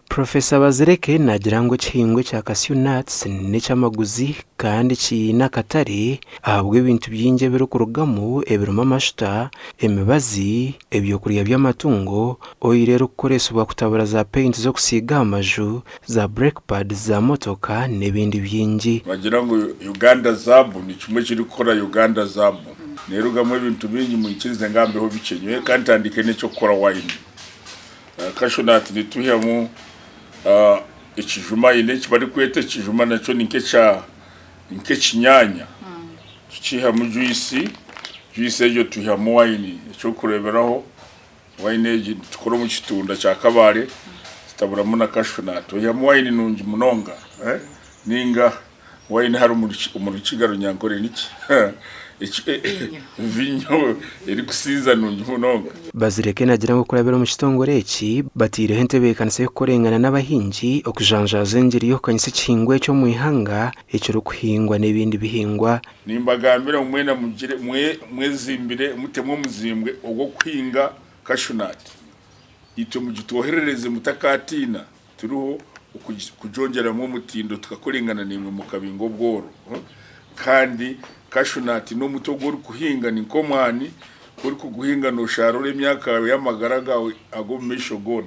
Professor Bazireke naagira ngu ekihingwa ekya cashew nuts n'eky'amaguzi kandi kiine akatare ahabw'ebintu bingi ebirikurugamu ebirimu amashuta, emibazi, ebyokurya by'amatungo, oyiro erikukoresibwa kutabura za paint z'okusiiga aha maju, za brake pads za motoka n'ebindi bingi. Nibagira ngu Uganda zaabu ni kimwe ekirikukora Uganda zaabu. Neerugamu ebintu bingi mwikirize ngambeho bikye. Nyowe ka ntandike n'eky'okukora wayini. Cashew nut nitwihamu ekijuma haine eki barikweta ekijuma nakyo ni nk'ekinyaanya tukiihamu juyisi, juyisi egyo twihamu wayini. Eky'okureeberaho wayini egi nitukora omu kitunda kya Kabale tutaburamu na cashew nut. Oihamu wayini nungi munonga ninga Wine hare omu Rukiga Runyankore niki? Vinyo erikusinza nungi munonga. Bazireke nagira ngu kurabira omu kitongore eki, bataireho entebeekanisa y'okukorengana n'abahingi okujanjaaza engiri y'okukanyisa ekihingwa eki omu ihanga ekirikuhingwa n'ebindi bihingwa. Nimbagambira ngu mwena mugire mwezimbire mutemu omuzimbwe ogw'okuhinga cashew nut. Itwe mugitwoherereze mutakaatiina. Turiho okugyongyeramu omutindo tukakorengana naimwe mukabinga obworo. Kandi cashew nut n'omuti ogu orikuhinga ni nk'omwani, ku orikuguhinga nosharura emyaka yaawe y'amagara gaawe ag'omu maisho goona.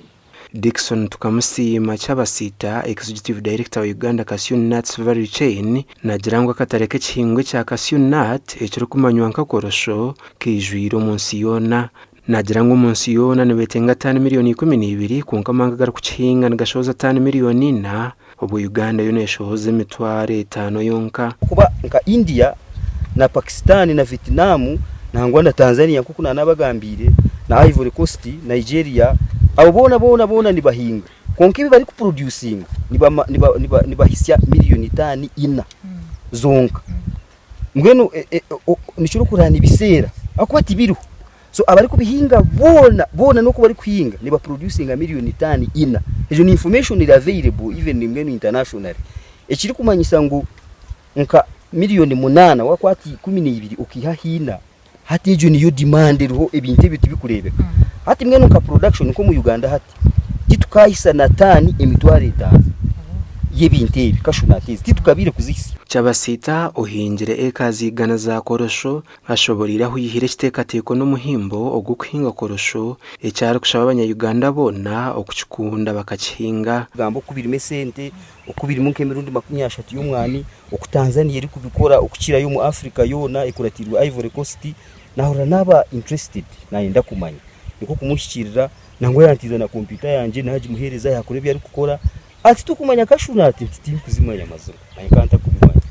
Dickson Tukamusiima Kyabasiita, Executive Director wa Uganda Cashew Nuts Value Chain, naagira ngu akatare k'ekihingwa ekya cashew nut ekirikumanywa nka korosho kaijwire omu nsi yoona. Naagira ngu omu nsi yoona nibeetenga taani miriyoni 12 kwonka amahanga agarikukihinga nigashohoza taani miriyoni ina, obwo Uganda yo neeshohoza emitwaro etaano yonka. Kuba nka India na Pakistan na Vietnam nangwa na Tanzania nk'oku naanabagambiire na Ivory Coast, Nigeria abo boona boona boona nibahinga kwonka ebi barikupurodyusinga nibahitsya miriyoni taani ina zonka. Mbwenu nikyo orikureeba nibiseera ahakuba tibiriho. So abarikubihinga boona boona n'oku barikuhinga nibaproducinga miriyoni taano ina. Egyo ni information eri available even mbwenu internationally. Ekirikumanyisa ngu nka miriyoni munaana wakwata 12 okaiha aha ina, hati egyo niyo demand eriho ebintu ebyo tibikureebeka. Hati mbwenu nka production nk'omu Uganda hati, titukahisa na taani 5000 y'ebintu ebi, cashew nut ezi titukabaire kuzihitsya. Kyabasiita ohingire eka ziigana za korosho ashoboreire ahu yaihire ekiteekateeko n'omuhimbo ogw'okuhinga korosho eki arikushaba abanya-Uganda boona okukikunda bakakihinga. Kugamba oku birimu esente, oku birimu nk'emirundi 30 y'omwani, oku Tanzania erikubikora okukirayo omu Africa yoona ekuratiirwe Ivory Coast, naahurira naaba interested naayenda kumanya. Nikwo kumuhikiirira nangwa yantiiza na kompyuta yangye naagimuheereza yaakora ebi arikukora. Ati tokumanya kashuuna? Ati nti tinkuzimanya mazima naanye nkaba ntakubimanya.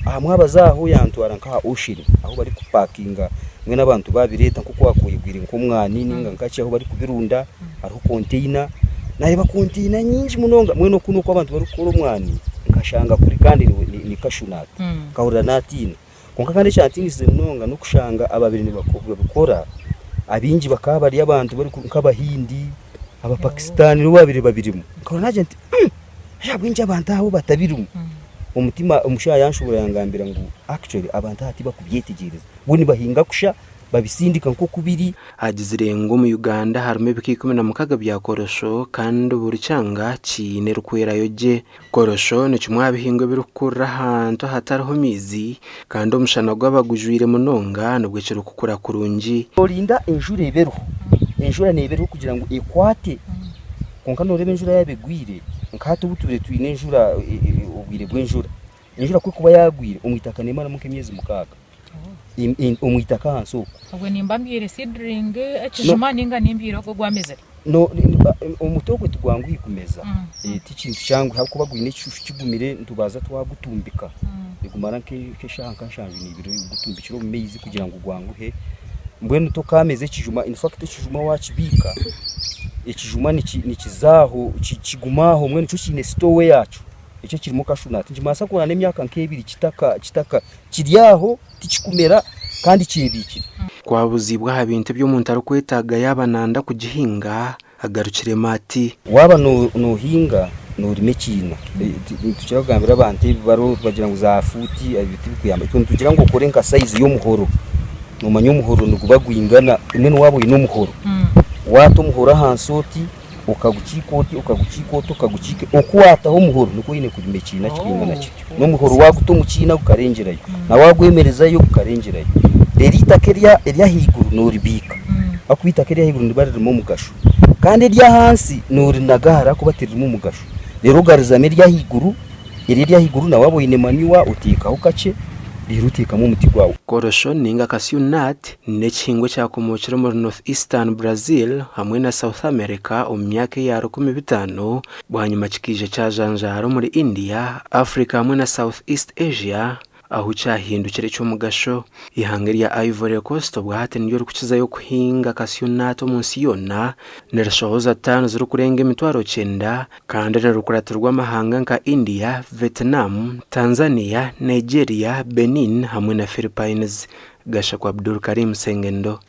Aha mwabazi aho yantwara nk'aha ocean ahu barikupakinga mbwenu abantu babireeta nk'oku wakwegwire nk'omwani ninga nkaki ahu barikubirunda hariho container nareeba container nyingi munonga mbwenu oku n'oku abantu barikukora omwani nkashanga kuri kandi ni cashew nut nkahurira natiina. Kwonka kandi ekyantiinisize munonga n'okushanga ababaire nibabikora abaingi bakaba bari abantu nk'Abahindi, Abapakisitaani nibo baabaire babirimu. Nkaba naagira nti ahabw'enki abantu abo batabirimu? Omutima omushaija yaanshobora yangambira ngu actually abantu aba tibakubyetegyereza, bo nibahinga kusha babisindika nk'oku biri. Agizire ngu omu Uganda harimu ebika 16 bya korosho kandi buri kyanga kiine erikwerayo gye. Korosho ni kimwe aha bihingwa ebirikukurira ahantu ahatariho maizi kandi omushana gwaba gujwire munonga nibwo kirikukura kurungi. Noorinda enjura ebe eriho, enjura neeba eriho kugira ngu ekwate kwonka nooreeba enjura yaaba egwire nka hati obu tubaire twine enjura obwire bw'enjura, enjura ku erikuba yaagwire omu itaka neemaramu nk'emyezi mukaaga omu itaka ahansi okwo. Obwo nimba mbyaire seedling ekijuma ninga nimbyaire ogwo ogwamezire? Omuti ogwo tigwanguhi kumeza, tikintu kyanguhi ahabw'okuba gwine ekishushu kigumire nitubanza twagutumbika nigumara nk'eshaaha nka nshanju n'ibiri ogutumbikire omu maizi kugira ngu gwanguhe mbwenu tokaameza ekijuma in fact ekijuma waakibiika ekijuma nikiza aho kiguma aho mbwenu kyo kiine store yaakyo ekyo ekirimu cashew nut nikibaasa kumara n'emyaka nk'ebiri kitaka kitaka kiri aho tikikumera kandi kyebiikire. Ku abuziibwe aha bintu ebi omuntu arikwetaaga yaaba naayenda kugihinga, agarukiremu ati. Waaba noohinga noorima ekiina, nitukira kugambira abantu ebi bariho bagira ngu za fuuti ebyo tibikuyamba, itwe nitugira ngu okore nka sayizi y'omuhoro, noomanya omuhoro niguba gwingana, mbwenu waaba oine omuhoro, waata omuhoro ahansi oti. Okagukiika oti, okagukiika oti, okagukiika oku waataho omuhoro nikwo oine kurima ekiina kikaingana kityo. N'omuhoro waaguta omu kiina gukarengyerayo, na waagwemerezayo gukarengyerayo. Reero eitaka erya ery'ahaiguru nooribiika ahakuba eitaka ery'ahaiguru niriba ririmu omugasho. Kandi ery'ahansi noorinaga hare ahakuba tiririmu mugasho. Reero ogaruzamu ery'ahaiguru. Eri ery'ahaiguru na waaba oine manure oteekaho kakye reero oteekamu omuti gwawe. Korosho ninga Cashew nut n'ekihingwa ekyakomookire omuri North Eastern Brazil hamwe na South America omu myaka eya 5000, bwanyima kikaija kyajanjaara omuri India, Africa hamwe na South East Asia ahu kyahindukire eky'omugasho. Eihanga erya Ivory Coast obwahati niryo ririkukizayo kuhinga Cashew nut omu nsi yoona, nirishohoza taani zirikurenga 90,000 kandi nirikuratirwa amahanga nka India, Vietnam, Tanzania, Nigeria, Benin hamwe na Philippines. Gashakwa Abdul Karim Sengendo.